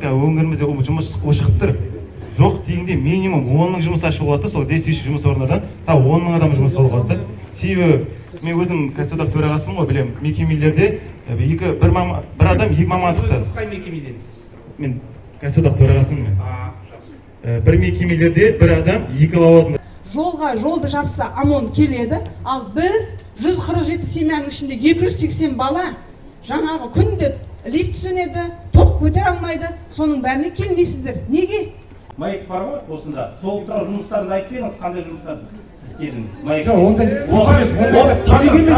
Қазір өңірімізде ол жұмыс ушығып тұр. Жоқ дегенде минимум 10 000 жұмыс ашуға болады да. Сол действующий жұмыс орындардан тағы 10 000 адам жұмыс алуға болады да. Себебі мен өзім кәсіподақ төрағасымын ғой, білемін, мекемелерде екі бір мама, бір адам екі Сіз мамандықта. өзіңіз қай мекемеденсіз? Мен кәсіподақ төрағасымын мен. А, жақсы. Бір мекемелерде бір адам екі лауазымда. Жолға, жолды жапса, ОМОН келеді. Ал біз 147 семьяның ішінде 280 бала, жаңағы күнде лифт сөнеді, тоқ көтере алмайды. Соның бәріне келмейсіздер неге? МАЭК бар ғой осында. Толықтыру жұмыстарын айтып беріңіз, қандай жұмыстар сіз істедіңіз? МАЭК. Жоқ, ондай ондай керек емес.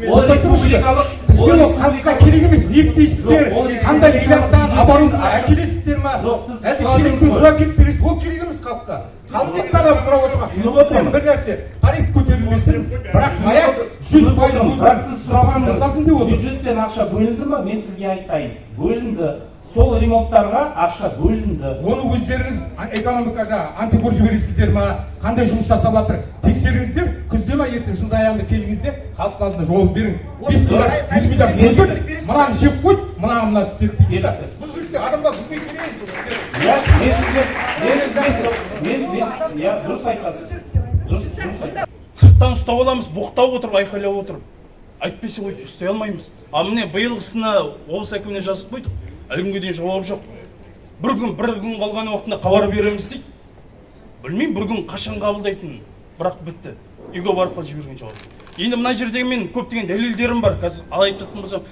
Ол Ондай республикалық бізге ол халыққа керек емес. Не істейсіздер? Жоқ, ол қандай миллиардтан оборудование әкелесіздер ма, Жоқ, сіз әлде сұрадыңыз шелекпен ғой. су әкеліп бересіз? Ол керек емес халыққа. Халықтың талабы, сұрап отырған Түсініп отырмын. бір нәрсе: тариф көтерілмесін, бірақ МАЭК 100% Бірақ сіз сұрағаныңыз жасасын деп отыр. Бюджеттен ақша бөлінді ма? Мен сізге айтайын, бөлінді. Сол ремонттарға ақша бөлінді. Оны өздеріңіз экономика, жаңағы антикор жібересіздер ма, қандай жұмыс жасап жатыр, тексеріңіздер. Күзде ма, ертең жылдың аяғында келіңіздер, халықтың алдында жауап беріңіз. 5 миллиард, 100 миллиард бөлдік, мынаны жеп қойды, мынаны мына істеді дейді да. Келістік. Бұл жерде адамдар бізге керек емес. Иә, мен сізге мен иә, дұрыс айтасыз, дұрыс айтасыз. Сырттан ұстап аламыз, боқтап отырып, айқайлап отырып. Әйтпесе өйтіп ұстай алмаймыз. А міне, биылғысына облыс әкіміне жазып қойдық, әлі күнге дейін жауап жоқ. Бір күн, бір күн қалған уақытында хабар береміз дейді. Білмеймін, бір күн қашан қабылдайтынын, бірақ бітті, үйге барып қалып жіберген жауап. Енді мына жерде мен көптеген дәлелдерім бар. Қазір ал айтатын болсам,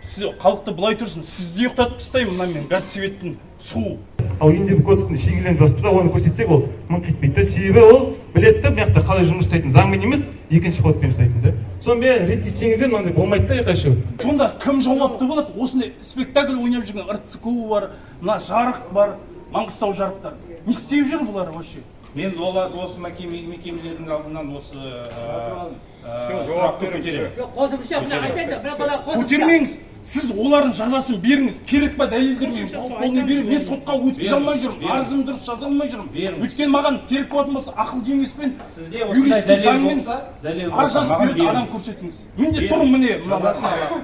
сіз халықты былай тұрсын, сізді ұйықтатып тастаймын. Мына мен газ, светтің, су. Ал үйінде кодекстің шегеленіп жазып тұр да, оны көрсетсек, ол мыңқ етпейді да. Себебі ол біледі да, мына жақта қалай жұмыс жасайтынын, заңмен емес, екінші ходпен жасайтын да. Соны бәрін реттесеңіздер, мынандай болмайды да айқай шу. Сонда кім жауапты болады? Осындай спектакль ойнап жүрген РЦКУ бар, мына жарық бар, Маңғыстау жарықтар не істеп жүр бұлар вообще? Мен олар осы мекемелердің алдынан осы сұрақты көтеремін. Жоқ, қосымша мына айтайын да, бір бала қосымша. Көтермеңіз, сіз олардың жазасын беріңіз. Керек па дәлелдер, мен қолына беремін. Мен сотқа өткізе алмай жүрмін, Беріңіз. арызымды дұрыс жаза алмай жүрмін. Беріңіз. Өйткені маған керек болатын болса, ақыл кеңеспен, Сізде осындай юристский дәлел заңмен болса, дәлел арыз болса, жазып маған беретін адам беріңіз. көрсетіңіз. Менде Беріңіз. тұр, міне, мына. Жазасын аламын,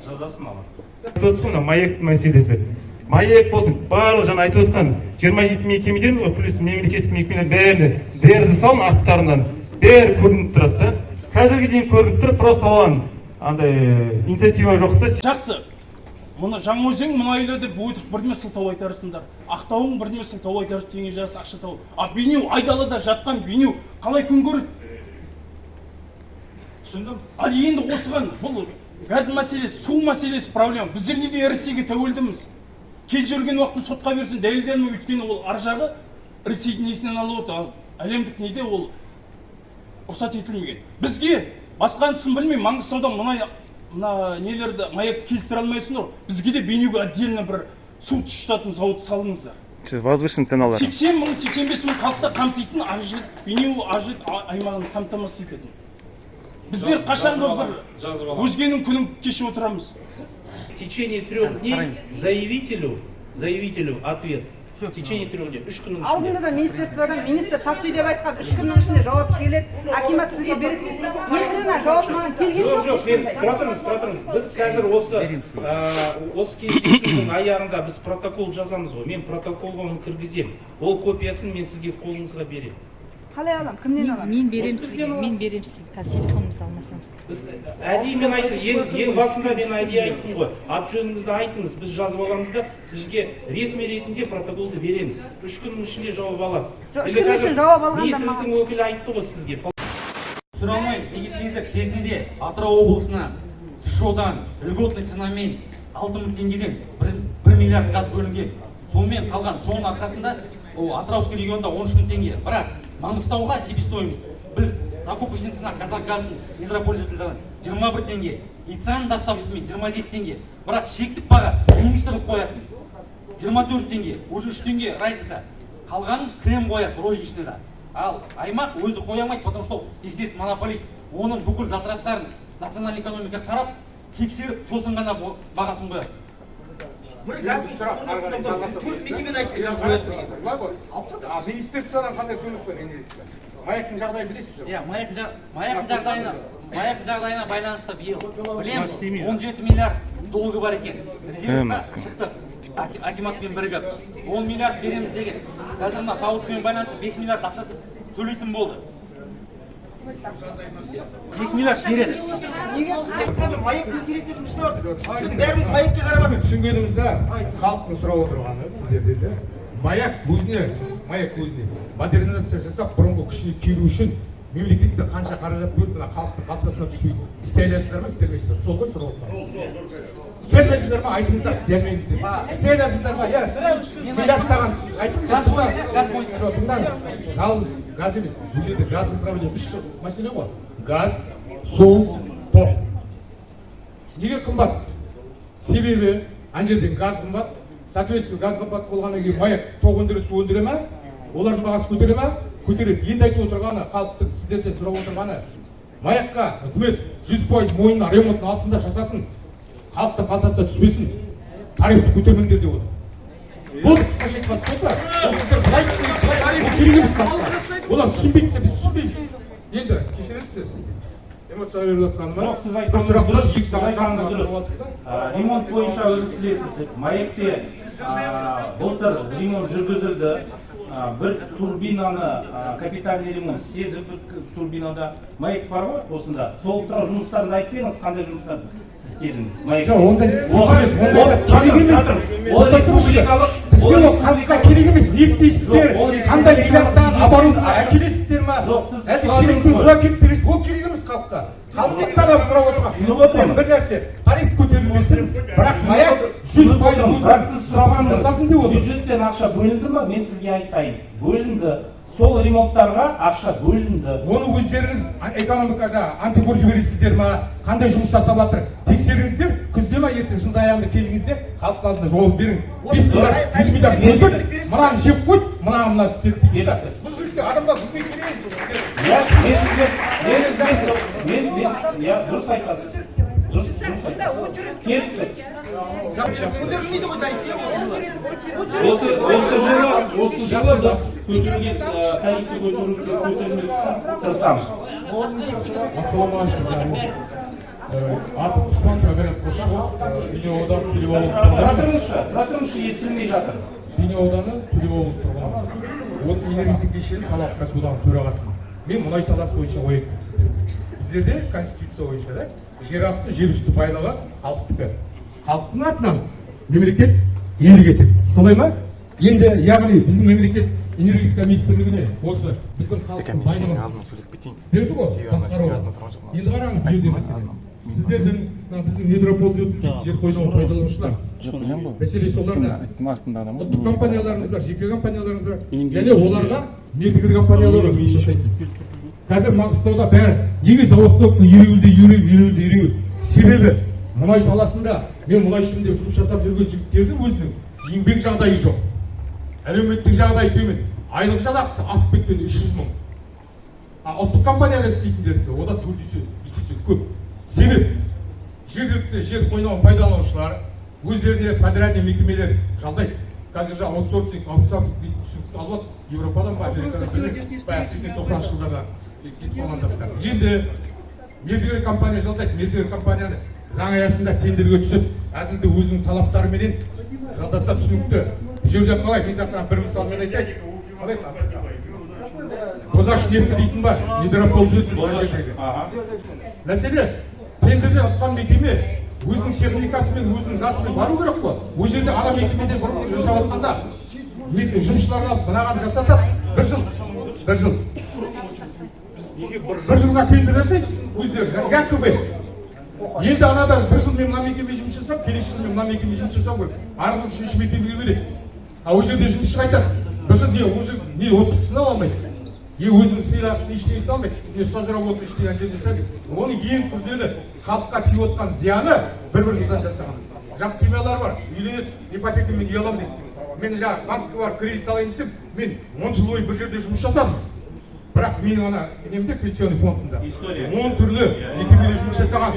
жазасын аламын. Айтып отырсыз ғой, мына МАЭК мәселесі, МАЭК болсын, барлық жаңа айтып отқан 27 мекеме дедіңіз ғой, плюс мемлекеттік мекемелер, бәріне ДР салын аттарынан, бәрі көрініп тұрады да. Қазірге дейін көрініп тұр, просто оған андай инициатива жоқ та. Жақсы, мұны Жаңаөзен мұнайлы деп өтірік бірдеме сылтау айтарсыңдар, Ақтауың бірдеме сылтау айтарсың, теңге жарысын ақша тауып. А Бейнеу, айдалада жатқан Бейнеу қалай күн көреді? Түсіндім. Ал енді осыған, бұл газ мәселесі, су мәселесі проблема. Біздер неге Ресейге тәуелдіміз? Кез жүрген уақытын сотқа берсін, дәлелденмей. Өйткені ол ар жағы Ресейдің несінен алып отыр, ал әлемдік неде ол рұқсат етілмеген. Бізге басқанысын білмеймін, Маңғыстауда мұнай, мына нелерді, МАЭКті келістіре алмайсыңдар ғой. Бізге де Бейнеуге отдельно бір су тұщытатын зауыт салыңыздар. Возвышенный ценалар. 80 000, 85 000 халықты қамтитын, Ажит, Бейнеу, Ажит аймағын қамтамасыз ететін. Біздер қашанғы бір Жазып аламын. өзгенің күнін кешіп отырамыз? В течение 3 дней заявителю ответ. В течение 3 дней. 3 күннің ішінде. Алдында да министерстводан министр тапсый деп айтқан, 3 күннің ішінде жауап келеді, акимат сізге береді. Енді мына жауап маған келген Жоқ, жоқ жоқ, мен ешқандай. Тұра тұрыңыз, тұра тұрыңыз. Біз қазір осы кездесудің аяғында біз протокол жазамыз ғой. Мен протоколға оны кіргіземін. Ол копиясын мен сізге қолыңызға беремін. Қалай аламын, кімнен аламын? Мен беремін Осы сізге, бізден мен аласыз. беремін сізге. Қазір телефонымызды алмасамыз. Біз әдейі мен айттым, ең басында мен әдейі айттым ғой. Аты жөніңізді айтыңыз, біз жазып аламыз да, сізге ресми ретінде протоколды береміз. 3 күннің ішінде жауап аласыз. Жоқ, үш Енді күннің қазір ішінде жауап алғанда министрліктің өкілі айтты ғой сізге. Түсіре алмаймын. Неге десеңіздер, кезінде Атырау облысына ТШО-дан льготный ценамен 6000 теңгеден 1 миллиард газ бөлінген. Сонымен қалған, соның арқасында ол Атырауский регионда 13 000 теңге. Бірақ Маңғыстауға себестоимость, біз закупочный цена Казахгаздың недропользовательдардан 21 теңге, и цена доставкасымен 27 теңге. Бірақ шектік баға министрлік қоятын 24 теңге, уже 3 теңге разница. Қалғанын КРЭМ қояды розничныйға. Ал аймақ өзі қоя алмайды, потому что естественно монополист. Оның бүкіл затраттарын национальный экономика қарап, тексеріп, сосын ғана бағасын қояды. Бір газдың формасында төрт мекемені айтты газ қояды деген. Былай ғой, а министерстводан қандай көмек бар энергетика? МАЭКтің жағдайын білесіздер ғой. Иә, МАЭКтің жағдайына байланысты биыл білеміз, 17 миллиард долгы бар екен, резервқа шықтық. Акиматпен бірігіп 10 миллиард береміз деген. Қазір мына паводкамен байланысты 5 миллиард ақшасын төлейтін болды. 5 миллиард береді. Қазір МАЭК интересіне жұмыс жасап жатыр. Бәріміз МАЭК-ке қарап жатырмыз. Түсінгенімізде, халықтың сұрап отырғаны сіздерден де, МАЭК өзіне модернизация жасап, бұрынғы күшіне келу үшін мемлекетте қанша қаражат бөліп, мына халықтың қалтасына түспей істей аласыздар ма, істей алмайсыздар? Сол ғой сұрап отырғаны. Істей алмайсыздар ма, айтыңыздар, істей алмаймыз деп. Істей аласыздар ма? Иә, миллиардтаған айтыңыздар. Газ бойынша. Жоқ, тыңдаңыз, жалғыз газ емес, бұл жерде газдың проблема, үш мәселе ғой: газ, су, тоқ. Неге қымбат? Себебі ана жерден газ қымбат. Соответственно, газ қымбат болғаннан кейін МАЭК тоқ өндіреді, су өндіре ма? Олардың бағасы көтере ма? Көтереді. Енді айтып отырғаны, халықтың сіздерден сұрап отырғаны, МАЭК-қа үкімет 100% мойнына ремонтын алсын да жасасын, халықтың қалтасына түспесін, тарифті көтермеңдер деп отыр. Болды, қысқаша айтқанда, сол да. Ол сіздер былай істейді, былай, ол керек емес халыққа. Олар түсінбейді де, біз түсінбейміз. Енді кешіресіздер, эмоция беріп жатқаныма. Жоқ, сіз бір айтқаныңыз сұрақ, дұрыс, 2 сіз сағат, жарым айтқаныңыз сағат дұрыс. тұрып алдық та. Ремонт бойынша өзіңіз білесіз, МАЭК-те былтыр ремонт жүргізілді. Бір турбинаны капитальный ремонт істеді, бір турбинада. МАЭК бар ғой осында. Толықтыру жұмыстарын айтып беріңіз, қандай жұмыстар сіз істедіңіз МАЭК? Жоқ, ондай Оған- емес, ондай ол- керек емес. Ол Ондай республикалық бізге ол халыққа керек емес. Не істейсіздер, Жоқ, ол қандай миллиардтаған оборудование әкелесіздер ма, Жоқ, сіз әлде сұрадыңыз шелекпен ғой. су әкеліп бересіз? Ол керек емес халыққа. Халықтың талабы, сұрап отырған Түсініп отырмын. бір нәрсе: тариф көтерілмесін, бірақ МАЭК 100% Бірақ сіз сұрағаныңыз, жасасын деп отыр. бюджеттен ақша бөлінді ма? Мен сізге айтайын, бөлінді. Сол ремонттарға ақша бөлінді. Оны өздеріңіз экономика жаңағы антикор жібересіздер ма, қандай жұмыс жасап жатыр, тексеріңіздер. Күзде ма, ертең жылдың аяғында келіңіздер, халықтың алдында жауап беріңіз. 5 миллиард, 100 миллиард бөлдік, мынаны жеп қойды, мынаны мына істеді дейді да. Келістік. Бұл жерде адамдар, бізге керек емес ол сіздер. Иә, мен сізге мен сізге мен мен иә, дұрыс айтасыз, дұрыс айтасыз, келістік. Көтерілмейді ғой тариф, иә, осы жылы. Осы жылы біз көтеруге, тарифті көтеруге, көтермес үшін тырысамыз. Ассалаумағалейкум. Атым Құспан Қайрат Қосшығұл, Бейнеу ауданы, Төлеу ауылының Тұра тұрғыны. тұрыңызшы, тұра тұрыңызшы, естілмей жатыр. Бейнеу ауданы, Төлеу ауылының тұрғыны. Ол энергетика кешені салалық кәсіподағының төрағасымын. Мен мұнай саласы бойынша ой айттым сіздерге. Біздерде конституция бойынша да жер асты, жер үсті байлығы халықтікі. Халықтың атынан мемлекет иелік етеді. Солай ма? Енді, яғни, біздің мемлекет энергетика министрлігіне осы біздің халықтың байлығын берді ғой басқаруға. Енді қараңыз, бұл жерде мәселе. Сіздердің мына біздің недропользователь, жер қойнауын пайдаланушылар, мәселе соларда. Ұлттық компанияларымыз бар, жеке компанияларымыз бар және оларға мердігер компаниялар жұмыс жасайды. Қазір Маңғыстауда бәрі неге забастовка, ереуілде ереуіл, ереуілде ереуіл? Себебі мұнай саласында мен мұнайшымын деп жұмыс жасап жүрген жігіттердің өзінің еңбек жағдайы жоқ, әлеуметтік жағдайы төмен, айлық жалақысы асып кеткен 300 мың. А ұлттық компанияда істейтіндердікі одан төрт есе, бес есе көп. Себеп: жергілікті жер қойнауын пайдаланушылар өздеріне подрядный мекемелер жалдайды. Қазір жаңағы аутсорсинг, аутсорсинг дейтін түсінікті алып алды Европадан ба, Америкадан, білмеймін, баяғы 80-90-шы жылдарда кетіп қалған заттар. Енді мердігер компания жалдайды. Мердігер компанияны заң аясында тендерге түсіп, әділді өзінің талаптарыменен жалдаса, түсінікті. Бұл жерде қалай? Мен жаңа бір мысалмен айтайын. Қалай, Бозаш нефті дейтін бар, недропользователь мына жердегі. Мәселе: тендерде ұтқан мекеме өзінің техникасымен, өзінің затымен бару керек қой. Ол жерде ана мекемеде бұрын жасап жатқанда жұмысшыларды алып, мынаған жасатады бір жыл, бір жыл, бір жылға тендер жасайды өздері якобы. Енді анада бір жыл мен мына мекеме жұмыс жасап, келесі жылы мен мына мекеме жұмыс жасау керек, ары жыл үшінші мекемеге береді. А ол жерде жұмысшы айтады: бір жыл не, уже не отпускасын ала алмайды, не өзінің сыйақысын, ештеңесін алмайды, не стаж работы, ештеңе ана жерде жасамайды. Оның ең күрделі халыққа тиіп отқан зияны бір бір жылдан жасаған. Жас семьялар бар, үйленеді, ипотекамен үй аламын дейді. Мен жаңағы банкке барып кредит алайын десем, мен 10 жыл бойы бір жерде жұмыс жасадым, бірақ менің ана немде, пенсионный фондында История. 10 түрлі мекемеде жұмыс жасаған.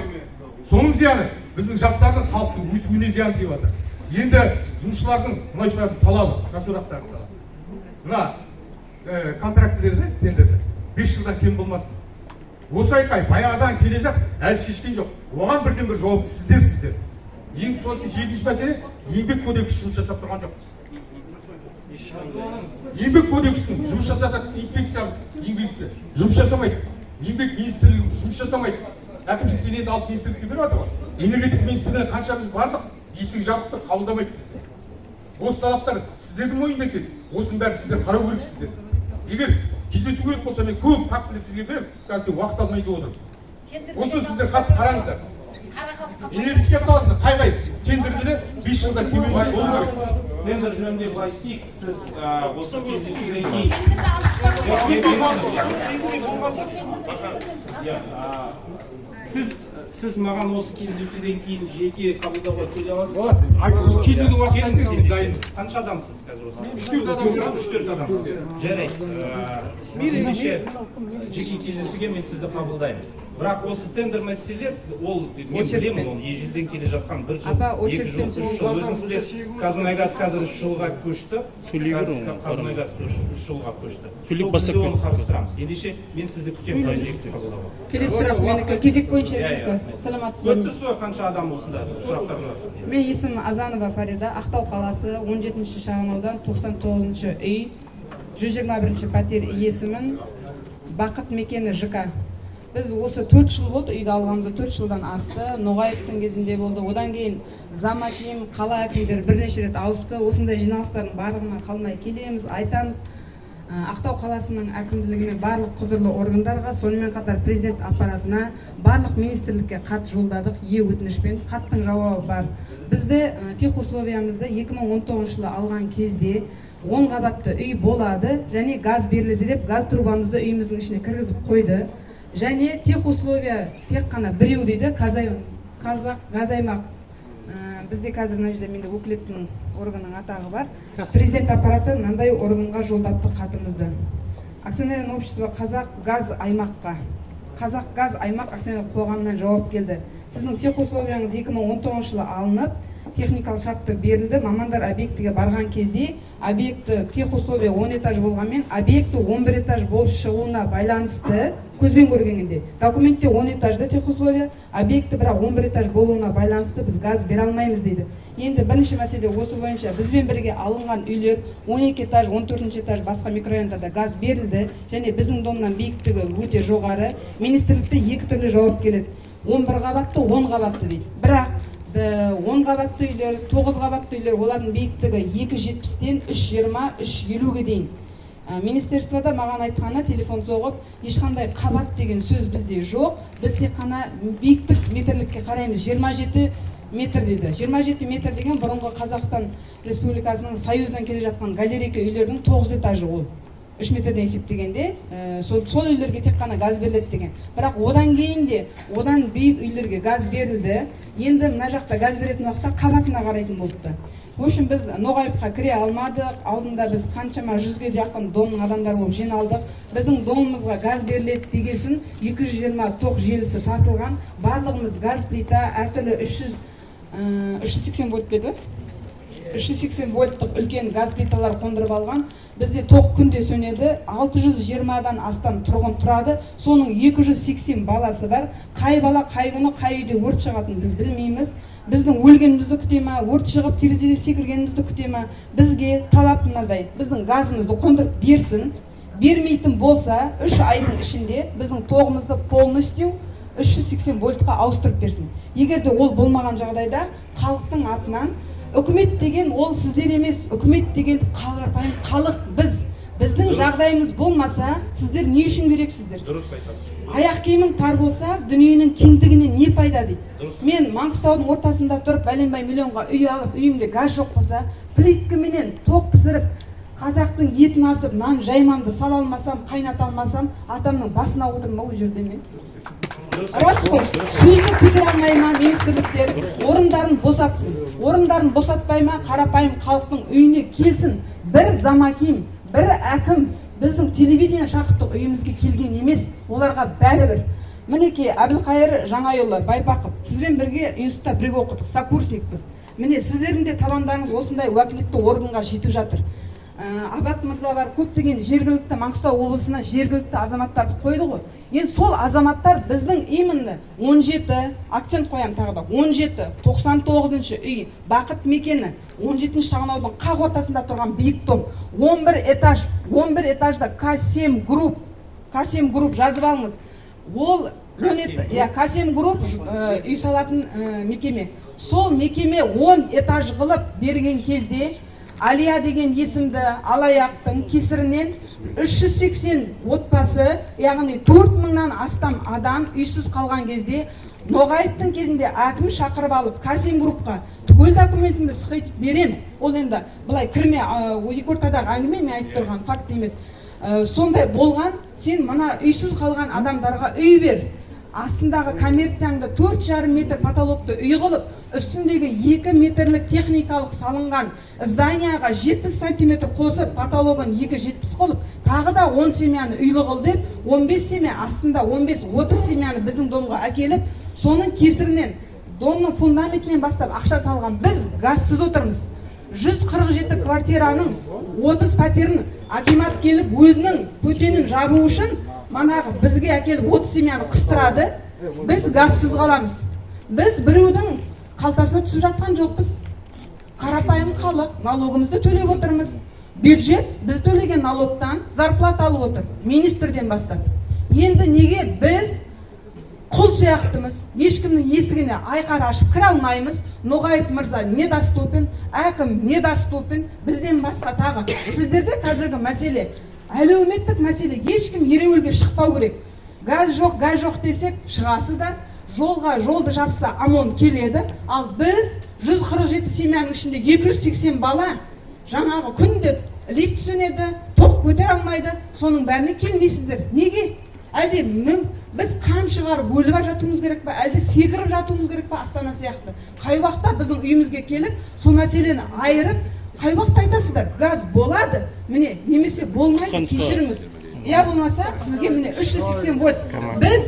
Соның зияны біздің жастардың, халықтың өсуіне зиян тиіп жатыр. Енді жұмысшылардың, мұнайшылардың талабы, кәсіподақтардың талабы: мына контрактілерді, тендерді 5 жылдан кем болмасын. Осы айқай баяғыдан келе жатыр, әлі шешкен жоқ. Оған бірден бір жауапты сіздерсіздер. Ең сосын екінші мәселе, Еңбек кодексі жұмыс жасап тұрған жоқ. Еңбек кодексінің жұмыс жасататын инспекциямыз, еңбек инспекциясы жұмыс жасамайды. Еңбек министрлігі жұмыс жасамайды. Әкімшіліктен енді алып, министрлікке беріп жатыр ғой. Энергетика министрлігіне қанша біз бардық, есік жабық тұр, қабылдамайды бізді. Осы талаптар сіздердің мойнында екен. Осының бәрін сіздер қарау керексіздер. Егер кездесу керек болса, мен көп фактілер сізге беремін, қазір тек уақыт алмай деп отырмын. Осыны сіздер қатты қараңыздар. Энергетика саласында қай қай тендерде 5 жылда кем емес болу керек. Тендер жөнінде былай істейік: сіз осы кездесуден кейін. Иә, сіз маған осы кездесуден кейін жеке қабылдауға келе аласыз ба? Болады. Айтып, кездесудің уақытын Келіңіз айтыңыз, мен ендеше. дайынмын. Қанша адамсыз қазір осы? Үш төрт адам. Үш төрт адамсыз. Жарайды. Ендеше жеке кездесуге мен сізді қабылдаймын. Бірақ осы тендер мәселелер, ол мен білемін, ол ежелден келе жатқан, бір жыл, Апа, 2 жыл, очередьпен. 3 жыл. Өзіңіз білесіз, Қазмұнайгаз қазір 3 жылға көшті. Сөйлей бер оны. Қазмұнайгаз 3 жылға көшті. Сөйлеп Сол бастап күнде оны кет. қарастырамыз. Ендеше мен сізді күтемін жеке қабылдауға. Келесі сұрақ менікі, кезек бойынша Иә, менікі. иә. Саламатсыз Көріп ба? тұрсыз ғой, қанша адам осында сұрақтар бар. Мен есімім Азанова Фарида, Ақтау қаласы, 17 шағын аудан, 99 үй, 121 пәтер иесімін. Бақыт мекені ЖК. Біз осы 4 жыл болды үйді алғанымызда, 4 жылдан асты. Ноғаевтың кезінде болды, одан кейін зам әкім, қала әкімдері бірнеше рет ауысты. Осындай жиналыстардың барлығына қалмай келеміз, айтамыз. Ақтау қаласының әкімділігімен барлық құзырлы органдарға, сонымен қатар президент аппаратына, барлық министрлікке хат жолдадық е өтінішпен. Хаттың жауабы бар. Бізде техусловиямызды 2019 жылы алған кезде 10 қабатты үй болады және газ беріледі деп, газ трубамызды үйіміздің ішіне кіргізіп қойды. Және техусловия тек қана біреу дейді, Қазақ газ аймақ. Бізде қазір мына жерде менде өкілеттінің органның атағы бар. Президент аппараты мынандай органға жолдапты хатымызды: акционерное общество Қазақ газ аймаққа. Қазақ газ аймақ акционерлік қоғамынан жауап келді: сіздің техусловияңыз 2019 жылы алынып, техникалық шарттар берілді. Мамандар объектіге барған кезде объекті техусловия 10 этаж болғанмен, объекті 11 этаж болып шығуына байланысты, көзбен көргенде документте 10 этажды техусловия, объекті бірақ 11 этаж болуына байланысты біз газ бере алмаймыз дейді. Енді бірінші мәселе, осы бойынша бізбен бірге алынған үйлер 12 этаж, 14 этаж, басқа микрорайондарда газ берілді және біздің домнан биіктігі өте жоғары. Министрлікте екі түрлі жауап келеді: 11 қабатты, 10 қабатты дейді. Бірақ 10 қабатты үйлер, 9 қабатты үйлер, олардың биіктігі 2,70-тен 3,20, 3,50-ге дейін. Министерствода маған айтқаны, телефон соғып, ешқандай қабат деген сөз бізде жоқ, біз тек қана биіктік метрлікке қараймыз, 27 метр дейді. 27 метр деген бұрынғы Қазақстан Республикасының союздан келе жатқан галерейка үйлердің 9 этажы. Ол 3 метрден есептегенде, сол үйлерге тек қана газ беріледі деген. Бірақ одан кейін де одан биік үйлерге газ берілді. Енді мына жақта газ беретін уақытта қабатына қарайтын болыпты. В общем, біз Ноғаевқа кіре алмадық. Алдында біз қаншама 100-ге жақын домның адамдары болып жиналдық. Біздің домымызға газ беріледі дегесін 220 тоқ желісі тартылған. Барлығымыз газ плита, әртүрлі 300, 380 вольт деді, 380 вольттық үлкен газ плиталар қондырып алған. Бізде тоқ күнде сөнеді. 620-дан астам тұрғын тұрады, соның 280 баласы бар. Қай бала қай күні қай үйде өрт шығатынын біз білмейміз. Біздің өлгенімізді күте ма, өрт шығып терезеден секіргенімізді күте ма? Бізге талап мынадай: біздің газымызды қондырып берсін. Бермейтін болса, 3 айдың ішінде біздің тоғымызды полностью 380 вольтқа ауыстырып берсін. Егер де ол болмаған жағдайда, халықтың атынан, үкімет деген ол сіздер емес, үкімет деген қарапайым халық біз. Біздің жағдайымыз болмаса, сіздер не үшін керексіздер? Дұрыс айтасыз. Аяқ киімің тар болса, дүниенің кеңдігінен не пайда дейді. Дұрыс. Мен Маңғыстаудың ортасында тұрып, бәленбай миллионға үй алып, үйімде газ жоқ болса, плиткаменен тоқ пісіріп, қазақтың етін асып, нан жаймамды сала алмасам, қайната алмасам, атамның басына отырмын ол жерде мен. Рас қой. Сөзді көтере алмай ма министрліктер? Орындарын босатсын. Орындарын босатпай ма, қарапайым халықтың үйіне келсін. Бір замаким, бір әкім біздің телевидение шақырттық, үйімізге келген емес. Оларға бәрібір. Мінекей, Әбілқайыр Жаңайұлы Байпақов, сізбен бірге институтта бірге оқыдық, сокурсникпіз. Міне, сіздердің де табандарыңыз осындай уәкілетті органға жетіп жатыр. Абат мырза бар, көптеген жергілікті Маңғыстау облысына жергілікті азаматтарды қойды ғой. Енді сол азаматтар біздің именно 17, акцент қоямын тағы да, 17, 99 үй, Бақыт мекені, 17 шағын ауылдың қақ ортасында тұрған биік дом, 11 этаж, 11 этажда К7 групп, К7 групп, жазып алыңыз. Ол иә, К7 групп, үй салатын мекеме. Сол мекеме 10 этаж қылып берген кезде Алия деген есімді алаяқтың кесірінен 380 отбасы, яғни 4 мыңнан астам адам үйсіз қалған кезде, Ноғаевтың кезінде әкім шақырып алып, К7 группқа түгел документімді сықитып берем. Ол енді былай кірме, екі ортадағы әңгіме, мен айтып тұрған факт емес. Сондай болған. Сен мына үйсіз қалған адамдарға үй бер, астындағы коммерцияңды 4,5 метр потолокты үй қылып, үстіндегі 2 метрлік техникалық салынған зданияға 70 сантиметр қосып, потологын 2,70 қылып, тағы да 10 семьяны үйлі қыл деп, 15 семья астында, 15-30 семьяны біздің домға әкеліп, соның кесірінен домның фундаментінен бастап ақша салған біз газсыз отырмыз. 147 квартираның 30 пәтерін акимат келіп, өзінің бөтенін жабу үшін манағы бізге әкеліп 30 семьяны қыстырады. Біз газсыз қаламыз. Біз біреудің қалтасына түсіп жатқан жоқпыз, қарапайым халық налогымызды төлеп отырмыз. Бюджет біз төлеген налогтан зарплата алып отыр, министрден бастап. Енді неге біз құл сияқтымыз, ешкімнің есігіне айқара ашып кіре алмаймыз? Ноғаев мырза недоступен, әкім недоступен, бізден басқа тағы. Сіздерде қазіргі мәселе әлеуметтік мәселе, ешкім ереуілге шықпау керек. Газ жоқ, газ жоқ десек, шығасыздар жолға, жолды жапса, ОМОН келеді. Ал біз 147 семьяның ішінде 280 бала, жаңағы күнде лифт сөнеді, тоқ көтере алмайды, соның бәріне келмейсіздер. Неге? Әлде біз қан шығарып өліп жатуымыз керек па, әлде секіріп жатуымыз керек па Астана сияқты? Қай уақытта біздің үйімізге келіп, сол мәселені айырып, қай уақытта айтасыздар, газ болады міне немесе болмайды, кешіріңіз, я болмаса сізге міне 380 вольт. Біз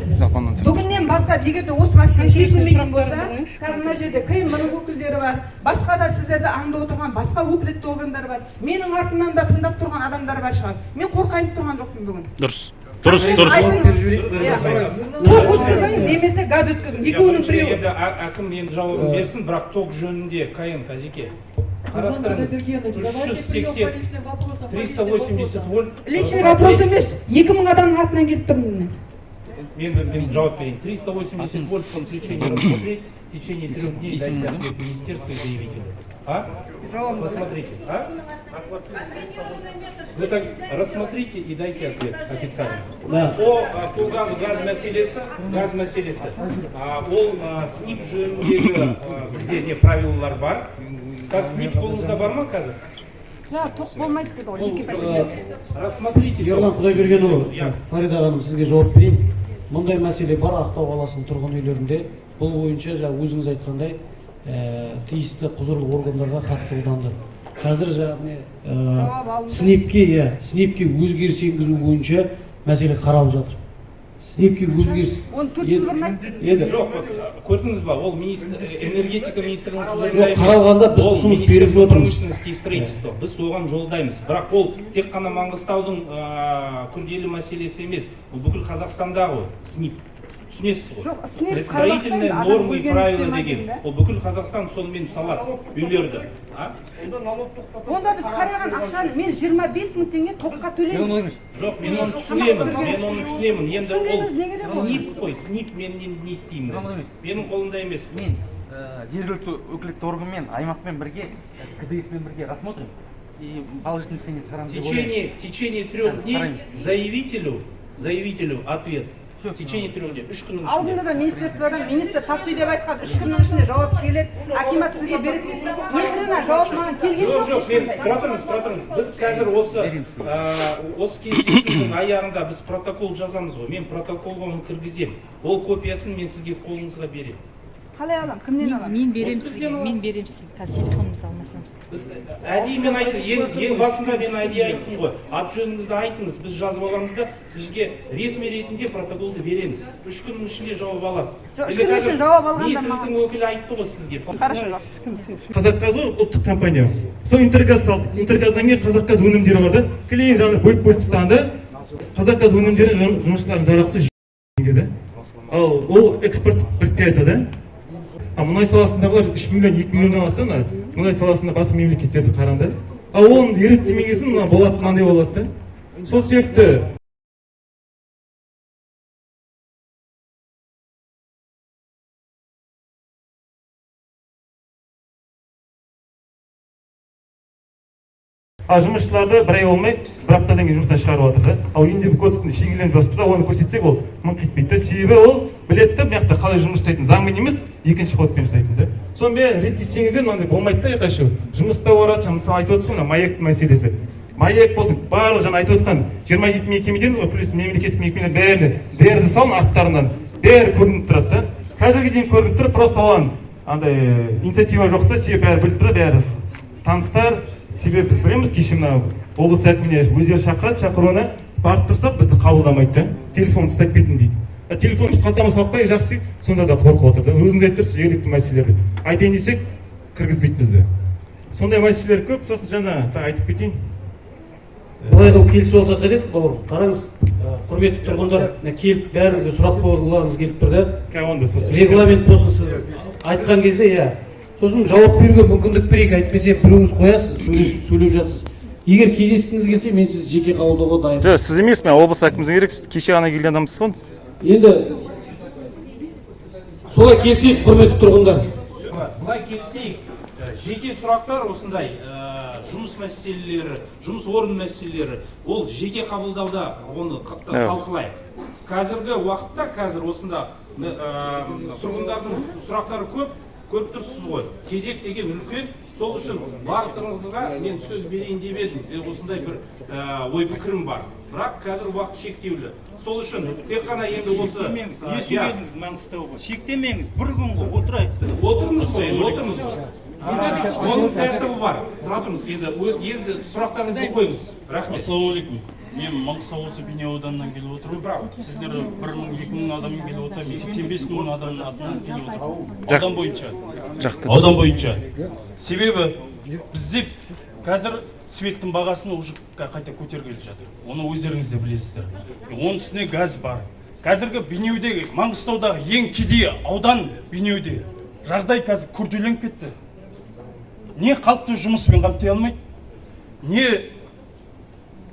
бүгіннен бастап, егер де осы мәселе шешілмейтін болса, қазір мына жерде КМ өкілдері бар, басқа да сіздерді аңдып отырған басқа өкілетті органдар бар, менің артымнан да тыңдап тұрған адамдар бар шығар. Мен қорқайын тұрған жоқпын бүгін. Дұрыс, дұрыс, дұрыс. Иә. Тоқ өткізің немесе газ өткізің, екеуінің біреуі. Енді әкім енді жауабын берсін, бірақ ток жөнінде КН Казеке қарастырыңыз, 380, 380 вольт. Личный вопрос емес, 2000 адамның атынан келіп тұрмын мен. Мен жауап берейін. 380 вольт подключение рассмотреть, в течение 3 дней дайте ответ министерству и заявителю. А? Посмотрите, а? Вы так рассмотрите и дайте ответ официально. Да. По газу, газ мәселесі, газ мәселесі. Ол СНиП жөніндегі бізде не правилалар бар. Қазір СНиП қолыңызда бар ма қазір? Тоқ болмайды деді ғой жеке пәтерде. Рассмотрите. Ерлан Құдайбергенұлы, Иә. Фарида ханым, сізге жауап берейін. Мұндай мәселе бар Ақтау қаласының тұрғын үйлерінде. Бұл бойынша жаңа өзіңіз айтқандай, тиісті құзырлы органдарға хат жолданды. Қазір жаңағы міне, СНиПке, иә, СНиПке өзгеріс енгізу бойынша мәселе қаралып жатыр. СНиПке өзгеріс Оны 4 жыл бұрын айтты. Енді Жоқ, вот, көрдіңіз ба, ол министр, энергетика министрінің құзырында Жоқ, емес. қаралғанда біз Ол ұсыныс беріп Министерство отырмыз. промышленности и строительства. Біз оған жолдаймыз. Бірақ ол тек қана Маңғыстаудың күрделі мәселесі емес. Ол бүкіл Қазақстандағы СНиП. Түсінесіз ғой? Жоқ, СНиП Строительные қаралмақтан нормы и адам правила өлген деген. да? Ол бүкіл Қазақстан сонымен салады үйлерді. А? Онда біз қараған ақшаны, мен 25 мың теңге тоққа төлеймін. Жоқ, мен оны түсінемін. Мен оны түсінемін. Енді ол Түсінгеніңіз не керек ол? СНиП қой, СНиП мен не істеймін? Владимир. Менің қолымда емес. Мен жергілікті өкілетті органмен, аймақпен бірге, КДС мен бірге рассмотрим и положительный решение шығарамыз В деп ойлаймын. течение, в течение 3 дней Қараймыз. заявителю ответ. В течение 3 дней. 3 күннің Алдында ішінде. да министерстводан министр тапшы деп айтқан, 3 күннің ішінде жауап келеді, акимат сізге береді. Енді мына жауап маған келген Жоқ, жоқ жоқ, мен ешқандай. Тұра тұрыңыз, тұра тұрыңыз. Біз қазір осы кездесудің аяғында біз протокол жазамыз ғой. Мен протоколға оны кіргіземін. Ол копиясын мен сізге қолыңызға беремін. Қалай аламын, кімнен аламын? Мен беремін сізге, мен беремін сізге. Қазір телефонымызды алмасамыз. Біз әдейі, мен айттым, ең басында мен әдейі айттым ғой. Аты жөніңізді айтыңыз, біз жазып аламыз да, сізге ресми ретінде протоколды береміз. 3 күннің ішінде жауап аласыз. Жоқ, үш Енді күннің қазір ішінде жауап алғанда министрліктің өкілі айтты ғой сізге. Хорошо. Қазақгаз ғой, ұлттық компания. Сол Интергаз салды. Интергаздан кейін Қазақгаз өнімдері бар да, кілең жаңағы бөліп бөліп тастаған да. Қазақгаз өнімдері жұмысшылардың жалақысы теңге да. Ал ол экспорт предприятие да. А мұнай саласындағылар 3 миллион, 2 миллионнан алады да. Ана мұнай саласында басқа мемлекеттерді қараңдар. Ал оны реттемеген соң, мына болады, мынандай болады да. Сол себепті ал жұмысшыларды бір ай болмай, бір аптадан кейін жұмыстан шығарып жатыр да. Ал Еңбек кодексінде шегеленіп жазып тұр да, оны көрсетсек, ол мыңқ етпейді да. Себебі ол біледі да, мына жақта қалай жұмыс жасайтынын, заңмен емес, екінші ходпен жасайтын да. Соның бәрін реттесеңіздер, мынандай болмайды да. Ұйқай шу жұмыста барады. Мысалы, айтып отырсыз ғой, мына МАЭК мәселесі. МАЭК болсын, барлық жаңа айтып отқан 27 мекеме дедіңіз ғой, плюс мемлекеттік мекемелер, бәріне ДР салын арттарынан, бәрі көрініп тұрады да. Қазірге дейін көрініп тұр, просто оған андай инициатива жоқ та. Себебі бәрі біліп тұр, бәрі таныстар. Себебі біз білеміз, кеше мына облыс әкіміне өздері шақырады, шақыруына барып тұрсақ, бізді қабылдамайды да. Телефон ұстап кеттім дейді. А телефон біз қалтамызға салып қояйық, жақсы, сонда да қорқып отыр да. Өзіңіз айтып тұрсыз, жергілікті мәселелер деп. Айтайын десек, кіргізбейді бізді. Сондай мәселелер көп. Сосын жаңа тағы айтып кетейін. Былай қылып келісіп алсақ қайтеді, бауырым? Қараңыз, құрметті тұрғындар, мына келіп бәріңізде сұрақ қойғыларыңыз келіп тұр да. Онда сол Регламент болсын, сіз айтқан кезде, иә, сосын жауап беруге мүмкіндік берейік. Әйтпесе біреуіңіз қоясыз, сөйлеп жатсыз. Егер кездескіңіз келсе, мен сізді жеке қабылдауға дайынмын. Жоқ, сіз емес, мен облыс әкіміміз керек. Сіз кеше ғана келген адамсыз ғой. Енді солай келісейік, құрметті тұрғындар. Былай келісейік. Жеке сұрақтар осындай жұмыс мәселелері, жұмыс орын мәселелері, ол жеке қабылдауда оны талқылайық. Қазіргі уақытта, қазір осында тұрғындардың сұрақтары көп, көріп тұрсыз ғой, кезек деген үлкен. Сол үшін барлықтарыңызға мен сөз берейін деп едім. Осындай бір ой пікірім бар, бірақ қазір уақыт шектеулі. Сол үшін тек қана енді осы Не үшін келдіңіз Маңғыстауға? Шектемеңіз, бір күн ғой, отырайық. Отырмыз ғой, енді отырмыз ғой. Оның тәртібі бар. Тұра тұрыңыз енді, енді сұрақтарыңызды қойыңыз. Рахмет. Ассалаумағалейкум. Мен Маңғыстау облысы, Бейнеу ауданынан келіп отырмын. Сіздер 1000, 2000 адаммен келіп отырса, мен 85 000 адамның атынан келіп отырмын, аудан бойынша. Жақты. Аудан бойынша. Себебі бізде қазір светтің бағасын уже қайта көтергелі жатыр, оны өздеріңіз де білесіздер. Оның үстіне газ бар. Қазіргі Бейнеудегі, Маңғыстаудағы ең кедей аудан Бейнеуде жағдай қазір күрделеніп кетті. Не халықты жұмыспен қамти алмайды, не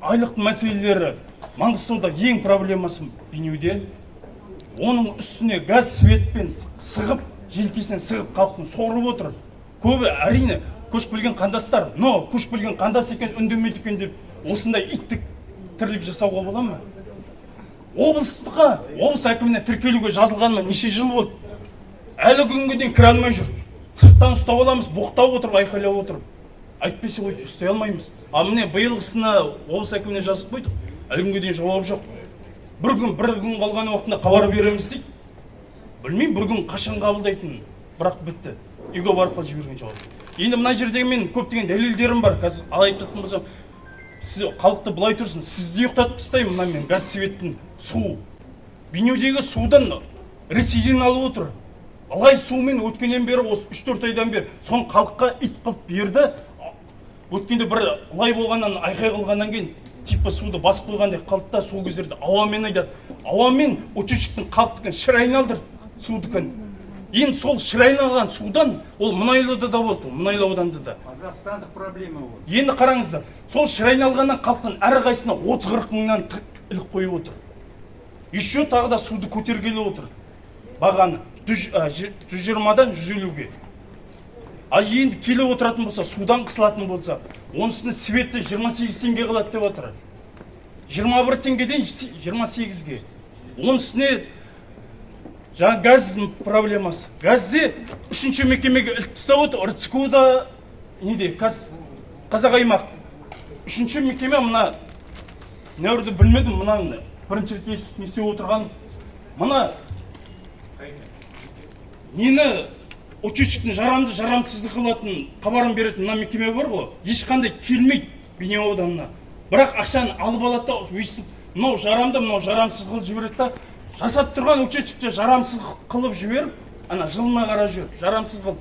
айлық мәселелері. Маңғыстауда ең проблемасы Бейнеуде. Оның үстіне газ, светпен сығып, желкесінен сығып, халықтың сорып отыр. Көбі, әрине, көшіп келген қандастар, но көшіп келген қандас екен, үндемейді екен деп осындай иттік тірлік жасауға бола ма? Облысқа, облыс әкіміне тіркелуге жазылғаныма неше жыл болды, әлі күнге дейін кіре алмай жүр. Сырттан ұстап аламыз, боқтап отырып, айқайлап отырып. Әйтпесе өйтіп ұстай алмаймыз. А міне, биылғысына облыс әкіміне жазып қойдық, әлі күнге дейін жауап жоқ. Бір күн, бір күн қалған уақытында хабар береміз дейді. Білмеймін, бір күн қашан қабылдайтынын, бірақ бітті, үйге барып қалып жіберген жауап. Енді мына жердегі мен көптеген дәлелдерім бар. Қазір ал айтатын болсам, сіз халықты былай тұрсын, сізді ұйықтатып тастаймын. Мына мен газ, светтің, су, Бейнеудегі судан Ресейден алып отыр. Лай сумен өткеннен бері, осы 3-4 айдан бері соны халыққа ит қылып берді. Өткенде бір лай болғаннан, айқай қылғаннан кейін типа суды басып қойғандай қалды да. Сол кездерде ауамен айдады, ауамен учетчиктің халықтікін шыр айналдырды судікін. Енді сол шыр айналған судан, ол Мұнайлыда да болды, Мұнайлы ауданында да. Қазақстандық проблема ол. Енді қараңыздар, сол шыр айналғаннан халықтың әрқайсысына 30-40 мыңнан іліп қойып отыр. Еще тағы да суды көтергелі отыр бағаны 120-дан 150-ге. Ал енді келіп отыратын болса, судан қысылатын болса, оның үстіне светті 28 теңге қылады деп отыр, 21 теңгеден 28-ге. Оның үстіне жаңа газ проблемасы. Газде үшінші мекемеге іліп тастап отыр. РЦК да неде, Қазақ аймақ үшінші мекеме. Мына нәуірді білмедім, мынаны бірінші рет естіп, не істеп отырған мына нені. Учетчиктің жарамды жарамсыздық қылатын, хабарын беретін мына мекеме бар ғой, ешқандай келмейді Бейнеу ауданына. Бірақ ақшаны алып алады да, өйстіп мынау жарамды, мынау жарамсыз қылып жібереді да, жасап тұрған учетчикті жарамсыз қылып жіберіп, ана жылына қарап жіберіп, жарамсыз қылып,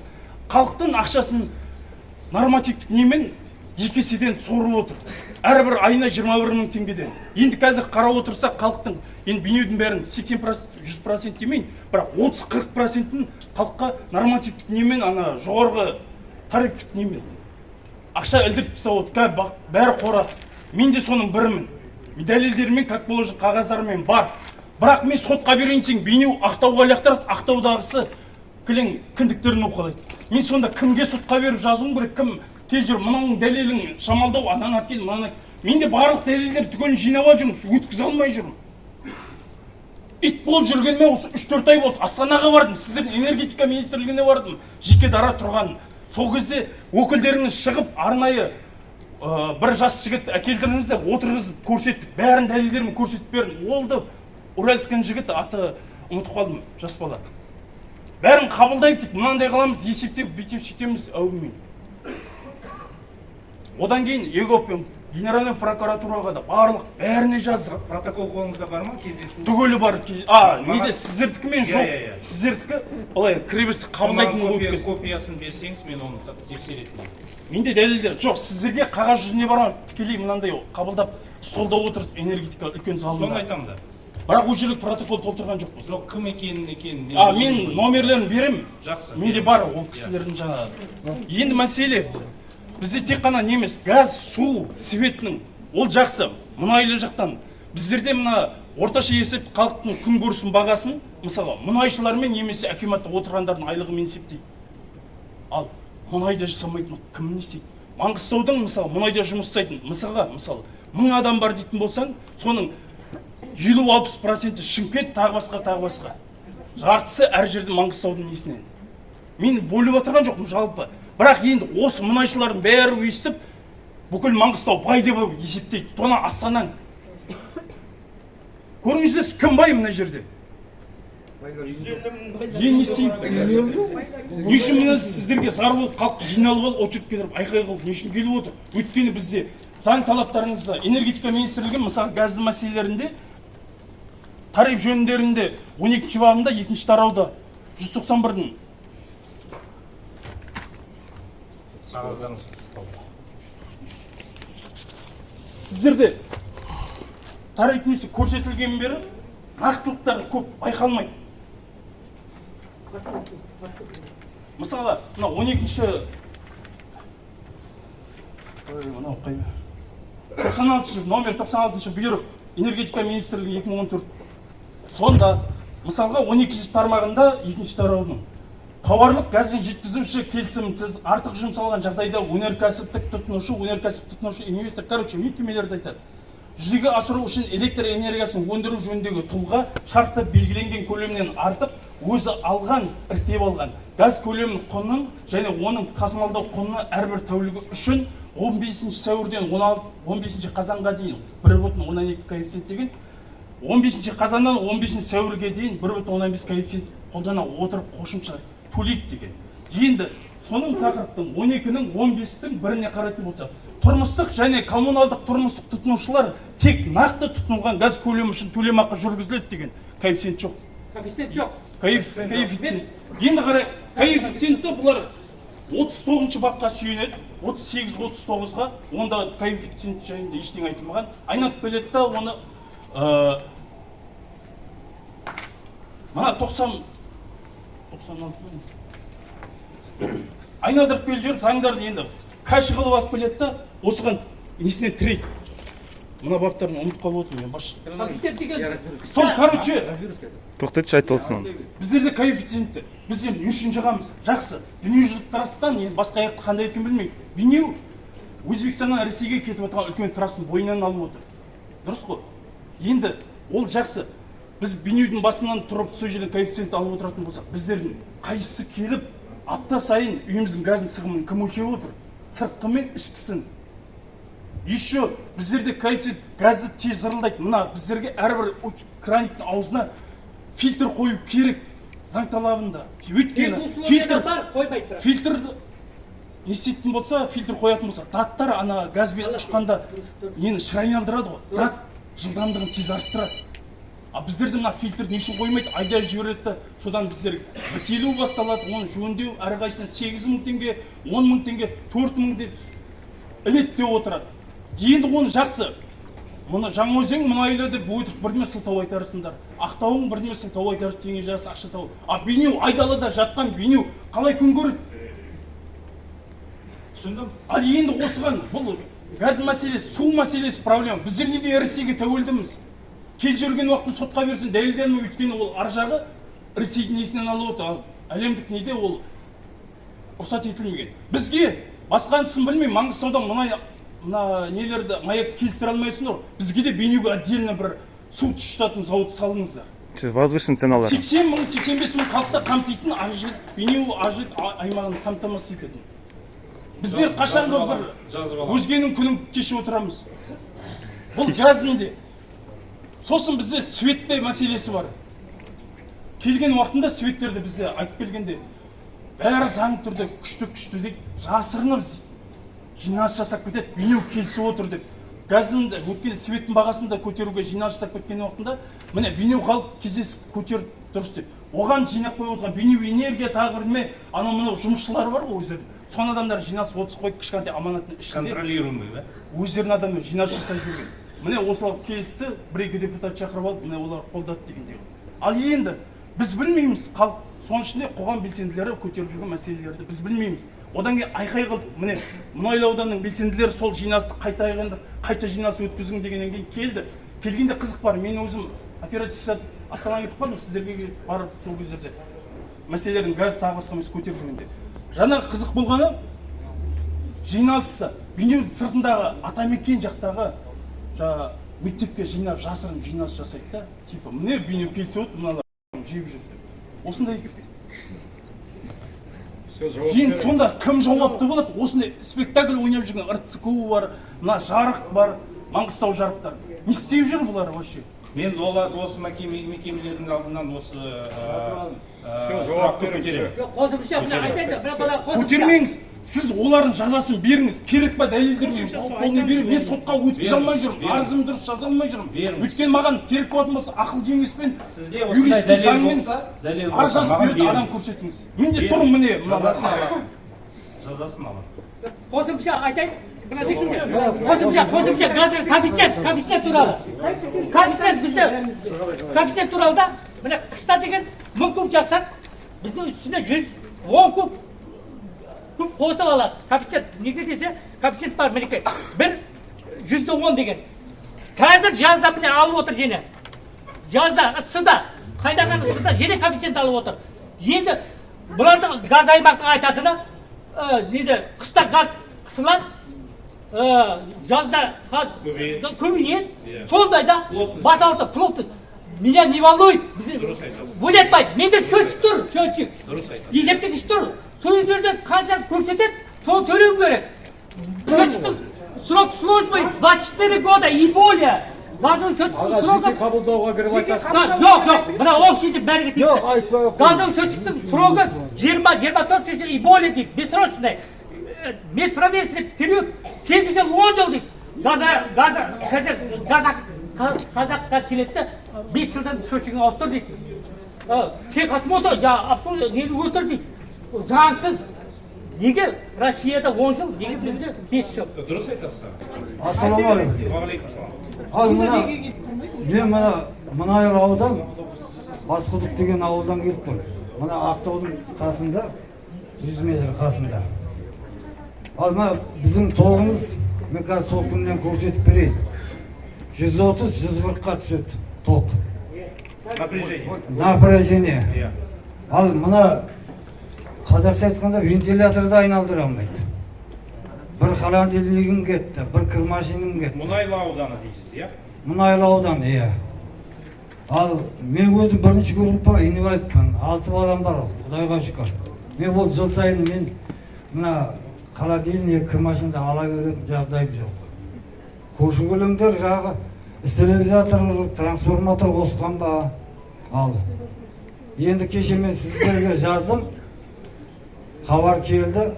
халықтың ақшасын нормативтік немен екі еседен сорып отыр. Әрбір айына 21 мың теңгеден. Енді қазір қарап отырсақ, халықтың, енді Бейнеудің бәрін 80%, 100% демейін, бірақ 30-40%-ін халыққа нормативтік немен, ана жоғарғы тарифтік немен ақша ілдіріп тастап отыр. Қазір бәрі қора. Мен де соның бірімін. Дәлелдермен, как положено, қағаздармен бар. Бірақ мен сотқа берейін десең, Бейнеу Ақтауға лақтырады, Ақтаудағысы кілең кіндіктерін уқалайды. Мен сонда кімге сотқа беріп жазуым керек, кім кел жүр, мынауың дәлелің шамалдау, ананы әкел, мынаны әкел. Мен де барлық дәлелдерді түгелін жинап алып жүрмін, өткізе алмай жүрмін. Ит болып жүргеніме осы 3-4 ай болды. Астанаға бардым, сіздердің энергетика министрлігіне бардым, жеке дара тұрған. Сол кезде өкілдеріңіз шығып, арнайы бір жас жігіт әкелдіріңіз деп отырғызып көрсеттік, бәрін дәлелдерін көрсетіп бердім. Ол да уральскінің жігіті, аты ұмытып қалдым, жас бала. Бәрін қабылдайық дейік, мынандай қыламыз, есептеп бүйтіп сөйтеміз, әумин. Одан кейін ЕГОП, Генеральный прокуратураға да барлық бәріне жаздық. Протокол қолыңызда бар ма, кездесу? Түгелі бар. Неде сіздердікі мен жоқ. Сіздердікі былай кіреберісті қабылдайтын болып өткіз. Копиясын берсеңіз, мен оны тексеретін. Менде дәлелдер жоқ, сіздерге қағаз жүзіне бармай, тікелей мынандай қабылдап, столда отырып, энергетика үлкен залында. Соны айтамын да. Бірақ ол жерде протокол толтырған жоқпыз. Жоқ, кім екенін екенін. Мен номерлерін беремін. Жақсы. Менде бар ол кісілердің жаңағы. Енді мәселе бізде тек қана немес, газ, су, светінің, ол жақсы, мұнайлы жақтан. Біздерде мына орташа есеп халықтың күнкөрісін бағасын, мысалы, мұнайшылармен немесе акиматта отырғандардың айлығымен есептейді. Ал мұнайда жасамайтын кім не істейді? Маңғыстаудың, мысалы, мұнайда жұмыс жасайтын, мысалға, мысалы, 1000 адам бар дейтін болсаң, соның 50-60% Шымкент, тағы басқа, тағы басқа. Жартысы әр жерде Маңғыстаудың несінен. Мен бөліп отырған жоқпын жалпы. Бірақ енді осы мұнайшылардың бәрі өйстіп, бүкіл Маңғыстау бай деп есептейді. Тона Астанаң. Көріңіздерші, кім бай мына жерде? Енді не істеймін? Не үшін мына сіздерге зар болып, халық жиналып алып, очередке тұрып, айқай қылып, не үшін келіп отыр? Өйткені бізде заң талаптарыңызда, энергетика министрлігі, мысалы, газды мәселелерінде, тариф жөніндерінде 12 бабында, 2 тарауда 191-дің сіздерде тариф несі көрсетілген бері нақтылықтар көп байқалмайды. Мысалы, мына 12-ші мынау қай 96-шы номер 96-шы бұйрық энергетика министрлігі 2014. Сонда мысалға 12-ші тармағында 2-ші тараудың тауарлық газын жеткізуші келісімсіз артық жұмсалған жағдайда өнеркәсіптік тұтынушы, инвестор, короче, мекемелерді айтады. Жүзеге асыру үшін электр энергиясын өндіру жөніндегі тұлға шартта белгіленген көлемнен артық өзі алған, іріктеп алған газ көлемінің құнын және оның тасымалдау құнына әрбір тәулігі үшін 15 сәуірден 15 қазанға дейін 1,2 коэффициент деген, 15 қазаннан 15 сәуірге дейін 1,5 коэффициент қолдана отырып қосымша төлейді деген. Енді соның тақырыптың 12-нің 15-тің біріне қарайтын болсақ, тұрмыстық және коммуналдық тұрмыстық тұтынушылар тек нақты тұтынылған газ көлемі үшін төлемақы жүргізіледі деген коэффициент жоқ. Коэффициент жоқ. Коэффициент. Енді қарай, коэффициентті бұлар 39-шы бапқа сүйенеді, 38-39-ға, онда коэффициент жайында ештеңе айтылмаған. Айналып келеді да оны мына 96 айналдырып келіп жүріп заңдарды енді кәші қылып алып келеді да осыған несіне тірейді. Мына баптарын ұмытып қалып отырмын мен басшы. Сол, короче, тоқтатшы, айтылсын. Біздерде коэффициентті біз енді не үшін жағамыз? Жақсы, дүниежүзілік трассадан енді басқа аяқты қандай екенін білмеймін. Бейнеу Өзбекстаннан Ресейге кетіп отырған үлкен трассаның бойынан алып отыр. Дұрыс қой? Енді ол жақсы. Біз Бейнеудің басынан тұрып сол жерден коэффициент алып отыратын болсақ, біздердің қайсысы келіп апта сайын үйіміздің газын сығымын кім өлшеп отыр? Сыртқы мен ішкісін. Еще біздерде коэффициент газды тез зырылдайды. Мына біздерге әрбір краниктің аузына фильтр қою керек. Заң талабында. Өйткені Условия бар, қоймайды бірақ. Фильтр не істейтін болса, фильтр қоятын болса, даттар ана газбен ұшқанда нені шыр айналдырады ғой. Дат жылдамдығын тез арттырады. А біздерде мына фильтрді не үшін қоймайды, айдап жібереді да, содан біздер бітелу басталады, оны жөндеу әрқайсысынан 8 мың теңге, 10 мың теңге, 4 мың деп іледі деп отырады. Енді оны жақсы, мұны Жаңаөзен мұнайлы деп өтірік бірдеме сылтау айтарсыңдар, Ақтауың бірдеме сылтау айтарсың, теңге жарысын ақша тауып. А Бейнеу, айдалада жатқан Бейнеу қалай күн көреді? Түсіндім. Ал енді осыған, бұл газ мәселесі, су мәселесі проблема. Біздер неге Ресейге тәуелдіміз? Кез жүрген уақытын сотқа берсін, дәлелденмей, өйткені ол ар жағы Ресейдің несінен алып отыр, ал әлемдік неде ол рұқсат етілмеген. Бізге басқанысын білмеймін, Маңғыстаудан мұнай мына нелерді, маякты келістіре алмайсыңдар ғой. Бізге де Бейнеуге отдельно бір су тұщытатын зауыт салыңыздар. Возвышенный ценалар. 80 мың, 85 мың халықты қамтитын, Ақжет, Бейнеу, Ақжет аймағын қамтамасыз ететін. Біздер қашанғы бір Жазып аламын. өзгенің күнін кешіп отырамыз? Бұл газінде. Сосын бізде светте мәселесі бар. Келген уақытында светтерді бізде айтып келгенде, бәрі заңды түрде күшті, күшті дейді, жасырынып жиналыс жасап кетеді, Бейнеу келісіп отыр деп. Газын да, өткен светтің бағасын да көтеруге жиналыс жасап кеткен уақытында, міне, Бейнеу халық кездесіп көтеріп дұрыс деп. Оған жинап қойып отырған Бейнеу энергия, тағы бірдеме, анау мынау жұмысшылары бар ғой өздері. Соны адамдар жиналыс отырып қойып, кішкентай аманаттың ішінде Контролируемый, да? өздерінің адамы жиналыс жасап жүрген. Міне, осылар келісті, бір екі депутат шақырып алып, міне, олар қолдады дегендей. Ал енді біз білмейміз, халық, соның ішінде қоғам белсенділері көтеріп жүрген мәселелерді біз білмейміз. Одан кейін айқай қылдық. Міне, Мұнайлы ауданының белсенділері сол жиналысты қайта айғандық, қайта жиналыс өткізің дегеннен кейін келді. Келгенде қызық бар, мен өзім операция жасатып Астанаға кетіп қалдым, сіздерге барып сол кездерде мәселелердің газ тағы басқа мәселе көтеріп жүргенде. Жаңағы қызық болғаны, жиналысты Бейнеудің сыртындағы Атамекен жақтағы жаңағы мектепке жинап, жасырын жиналыс жасайды да, типа міне, Бейнеу келсе отыр, мыналар жеп жүр деп. Осындай. Все, жауап Енді сонда кім жауапты болады? Осындай спектакль ойнап жүрген РЦКУ бар, мына жарық бар, Маңғыстау жарықтар. Не істеп жүр бұлар вообще? Мен олар осы мекемелердің алдынан осы Все, жауап сұрақты беріңіз. көтеремін. Жоқ, қосымша мына айтайын да, бірақ мына қосымша. Көтермеңіз. Сіз олардың жазасын беріңіз. Керек па, дәлелдер мен қолына беремін. Мен сотқа өткізе алмай жүрмін. Беріңіз. Арызымды дұрыс жаза алмай жүрмін. Беріңіз. Өйткені маған керек болатын болса, ақыл кеңеспен, Сізде осындай юридический дәлел заңмен болса, дәлел арыз болса, жазып маған беретін адам беріңіз. көрсетіңіз. Менде Беріңіз. тұр, міне. Жазасын аламын. Жазасын аламын. Қосымша айтайын. Мына қосымша газ коэффициент туралы. Коэффициент бізде, коэффициент туралы да, міне, қыста деген 1000 куб жақсақ, біздің үстіне 110 куб қосып алады. Коэффициент неге десе, коэффициент бар, мінекей. 1,10 деген. Қазір жазда, міне, алып отыр және. Жазда ысыда, қайнаған ысыда және коэффициент алып отыр. Енді бұлардың газ аймақтың айтатыны, неде қыста газ қысылады, жазда газ Көбейеді. көбейеді. Иә. Сондайда Плотность. бас ауыртады, плотность. Меня не волнует. Дұрыс айтасыз. Ойлатпайды. Менде счетчик тұр, счетчик. Дұрыс айтасыз. Есептегіш тұр. Сол жерде қанша көрсетеді, соны төлеу керек. Счетчиктің срок службы 24 года и более. Газовый счетчиктің Аға, срогы жеке қабылдауға кіріп айтасыз. Жоқ, мына общий деп бәріне тиісті. Жоқ, айтпай ақ қойыңыз. Газовый счетчиктің срогы 20-24 жыл и более дейді, бессрочный. Беспроверочный период 8 жыл, 10 жыл дейді. Газ, қазір қазақ газ келеді де, 5 жылдан счетчигін ауыстыр дейді. Техосмотр, жаңағы обслуживание нені өтір дейді. Заңсыз. Неге Россияда 10 жыл, неге бізде 5 жыл? Дұрыс айтасыз. Ассалаумағалейкум. Уағалейкум. Ал мына мен мына Мұнайлы аудан, Басқұдық деген ауылдан келіп тұрмын. Мына Ақтаудың қасында, 100 метр қасында. Ал мына біздің тоғымыз, мен қазір сол күннен көрсетіп берейін. 130-140-қа түседі тоқ. Напряжение. Напряжение. Иә. Ал мына қазақша айтқанда вентиляторды айналдыра алмайды. Бір холодильнигім кетті, бір кір машинам кетті. Мұнайлы ауданы дейсіз, иә? Мұнайлы ауданы, иә. Ал мен өзім бірінші группа инвалидпін, алты балам бар, құдайға шүкір. Мен ол жыл сайын мен мына холодильник, кір машинада ала беретін жағдайым жоқ. Көрші көлемдер жағы стерилизатор, трансформатор қосқан ба? Ал Енді кеше мен сіздерге жаздым, хабар келді.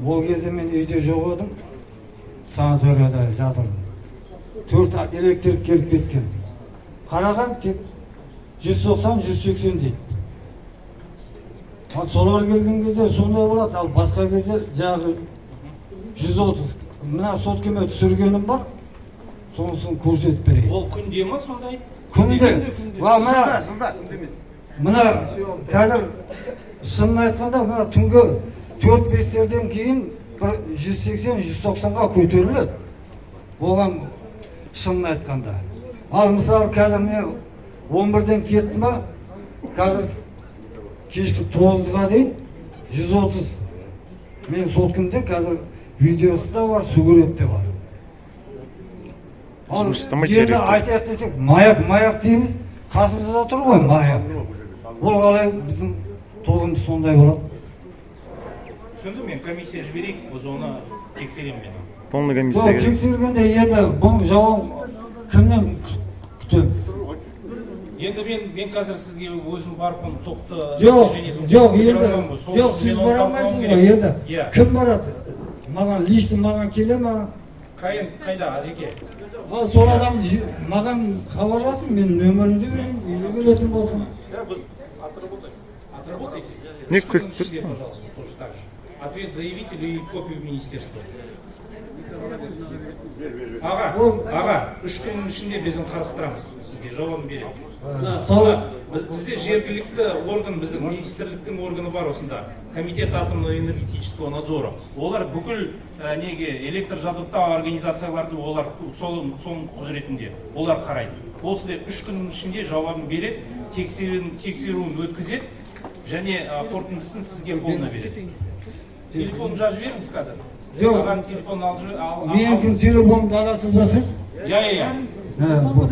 Ол кезде мен үйде жоқ едім, санаторияда жатырдым. Төрт электрик келіп кеткен, қараған, тек 190, 180 дейді. Ал солар келген кезде сондай болады, ал басқа кезде жаңағы 130. Мына соткамен түсіргенім бар, сонысын көрсетіп берейін. Ол күнде ма сондай? Күнде. Мына мына қазір, шынын айтқанда, мына түнгі 4-5-терден кейін бір 180, 190-ға көтеріледі оған, шынын айтқанда. Ал мысалы, қазір міне 11-ден кетті ма, қазір кешкі 9-ға дейін 130. Мен соткамде қазір видеосы да бар, суреті де бар. Ал Жұмыс жасамайды енді жергілікті. айтайық десек, маяк, маяк дейміз, қасымызда тұр ғой маяк. Ол қалай біздің тоғымыз сондай болады? Түсіндім мен. Комиссия жіберейік, біз оны тексеремін мен. Полный комиссия Бұл керек. Тексергенде енді бұның жауабын кімнен күтеміз? Енді мен қазір сізге өзім барып оны токты Жоқ, нәтижесін жоқ, көтере енді алмаймын ғой. Сол жоқ, үшін сіз мен оны бара талқылауым алмайсыз керек. ғой енді. Иә. Кім барады? Маған лично, маған келе маған. Қайда, Азеке? Ал сол адам маған хабарласын, мен нөмірімді берейін, үйге келетін болсын. Отработайте. Не Үш күннің күліп ішінде, тұрсың? пожалуйста, тоже так же. Ответ заявителю и копию в министерство. Аға, аға, 3 күннің ішінде біз оны қарастырамыз, сізге жауабын береді. Сол Бізде жергілікті орган, біздің министрліктің органы бар осында. Комитет атомно энергетического надзора. Олар бүкіл неге электр жабдықтау организацияларды, олар соның құзыретінде. Олар қарайды. Ол сізге 3 күннің ішінде жауабын береді, тексеруін өткізеді және қорытындысын сізге қолына береді. Телефонын жазып жіберіңіз қазір. Жоқ. Ағаның телефонын алып Менікін, телефонымды аласыз ба сіз? Иә, иә, иә. Ә, вот.